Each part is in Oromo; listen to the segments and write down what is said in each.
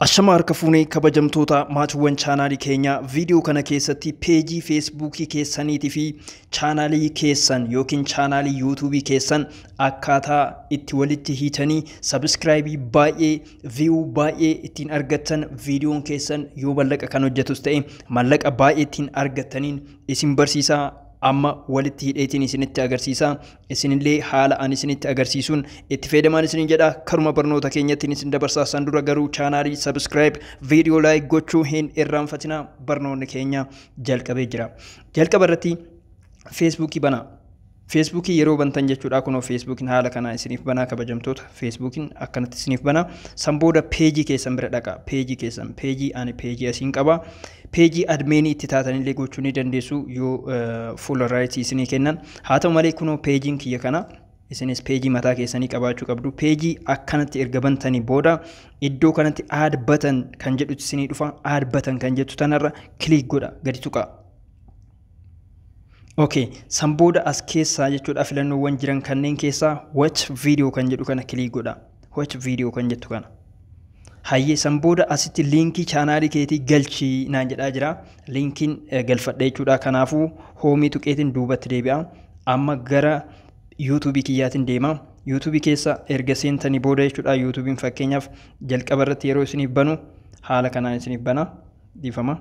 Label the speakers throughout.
Speaker 1: Ashama harka fuunee, kabajamtoota maatiiwwan chaanaalii keenyaa, viidiyoo kana keessatti peejii Feesbuukii keessaniitii fi chaanaalii keessan yookiin chaanaalii Yuutuubii keessan akkaataa itti walitti hiitanii subscribe baay'ee, view baay'ee ittiin argattan, viidiyoon keessan yoo mallaqa kan hojjetus ta'e mallaqa baay'ee ittiin argattaniin isin barsiisaa. Amma walitti hidheetiin isinitti agarsiisa. Isinillee haala ani isinitti agarsiisuun itti fayyadamaan isinin jedha. Karuma barnoota keenyattiin isin dabarsaa. San dura garuu chaanaalii subscribe, viidiyoo like gochuu hin irraanfatinaa. Barnoonni keenya jalqabee jira. Jalqaba irratti Feesbuukii banaa. Feesbuukii yeroo bantan jechuudha, kunoo Feesbuukiin haala kanaa isiniif banaa. Kabajamtoota, Feesbuukiin akkanatti isiniif banaa. San booda peejii keessan bira dhaqa. Peejii keessan, peejii ani peejii asiin qaba. Peejii admin itti taatanillee gochuu ni dandeessu yoo full right isinii kennan. Haa ta'u malee kunoo peejiin kiyya kana, isinis peejii mataa keessanii qabaachuu qabdu. Peejii akkanatti erga bantanii booda iddoo kanatti "add button" kan jedhutu isinii dhufa. "Add button" kan jettu tanarra click godha, gadi tuqa. Okay, san booda as keessaa jechuudha, filannoowwan jiran kanneen keessaa "watch video" kan jedhu kana click godha. "Watch video" kan jettu kana. Hayyee, san booda asitti liinkii chaanaalii keetii galchii naan jedhaa jira. Liinkiin galfadha jechuudha. Kanaafuu home tuqeetiin duubatti deebi'a. Amma gara Yuutuubii kiyyaatiin deema. Yuutuubii keessa erga seentanii booda jechuudha. Yuutuubiin fakkeenyaaf jalqaba irratti yeroo isiniif banu haala kanaan isiniif bana. Dhiifama.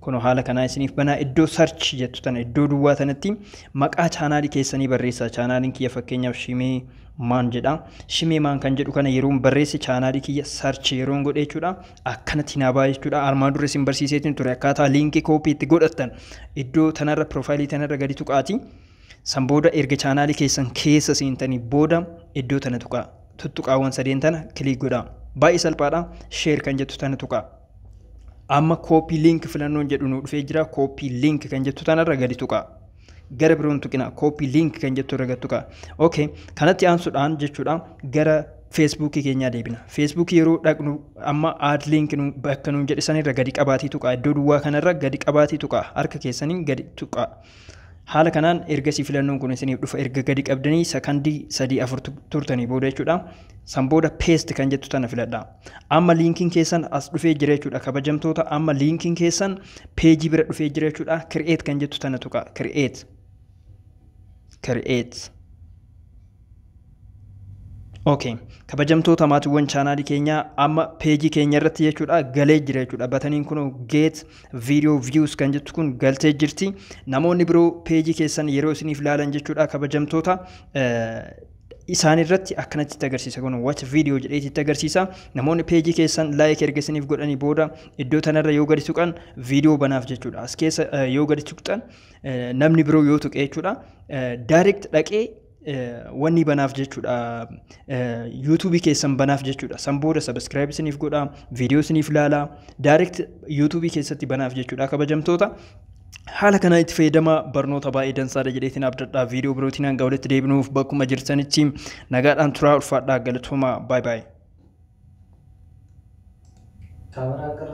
Speaker 1: Kun haala kanaa isiniif banaa. Iddoo "search" jettu tana, iddoo duwwaa tanatti maqaa chaanaalii keessanii barreessaa. Chaanaaliin kiyya fakkeenyaaf Shimee Maan jedha. Shimee Maan kan jedhu kana yeroon barreesse, chaanaalii kiyya search yeroon godhe jechuudha, akkanatti naa ba'a jechuudha. Armaan dura isin barsiiseetiin ture akkaataa liinkii copy itti godhattan. Iddoo tanarra, profile tanarra gadi tuqaati. San booda erga chaanaalii keessan keessa seentanii booda iddoo tana tuqaa. Tuttuqaawwan sadeen tana click godhaa. Baay'ee salphaadha. "Share" kan jettu tana tuqaa. Amma "copy link" filannoon jedhu nu dhufee jira. "Copy link" kan jettu tanarra gadi tuqaa. Gara biroon tuqina, "copy link" kan jettu irra gadi tuqaa. Okay, kanatti aansuudhaan jechuudha gara Feesbuukii keenyaa deebina. Feesbuukii yeroo dhaqnu amma "add link" nu bakka nuun jedhe sanirra gadi qabaatii tuqaa. Iddoo duwwaa kanarra gadi qabaatii tuqaa. Harka keessaniin gadi tuqaa. Haala kanaan ergasii filannoon kun isiniif dhufa erga gadi qabdanii sakandii 3 4 turtanii booda jechuudha. San booda "paste" kan jettu tana filadha. Amma liinkiin keessan as dhufee jira jechuudha. Kabajamtoota, amma liinkiin keessan peejii bira dhufee jira jechuudha. "Create" kan jettu tana tuqa. Create. Create. Okay. Kabajamtoota maatiiwwan chaanaalii keenyaa, amma peejii keenya irratti jechuudha galee jira jechuudha. Buttoniin kun "get video views" kan jettu kun galtee jirti. Namoonni biroo peejii keessan yeroo isiniif ilaalan jechuudha, kabajamtoota, isaan irratti akkanatti itti agarsiisa, kun "watch video" jedhee itti agarsiisa. Namoonni peejii keessan like erga isiniif godhanii booda iddoo tanarra yoo gadi tuqan viidiyoo banaaf jechuudha. As keessa yoo gadi tuqxan, namni biroo yoo tuqe jechuudha, direct dhaqee wanni banaaf jechuudha, Yuutuubii keessan banaaf jechuudha. San booda subscribe isiniif godha, viidiyoo isiniif ilaala, direct Yuutuubii keessatti banaaf jechuudha. Kabajamtoota, haala kanaan itti fayyadama. Barnoota baay'ee dansaadha jedheetiin abdadhaa. Viidiyoo birootiin hanga walitti deebinuuf bakkuma jirtanitti nagaadhaan turaa. Ulfaadhaa, galatooma, baay'ee baay'ee.
Speaker 2: Kaameraa.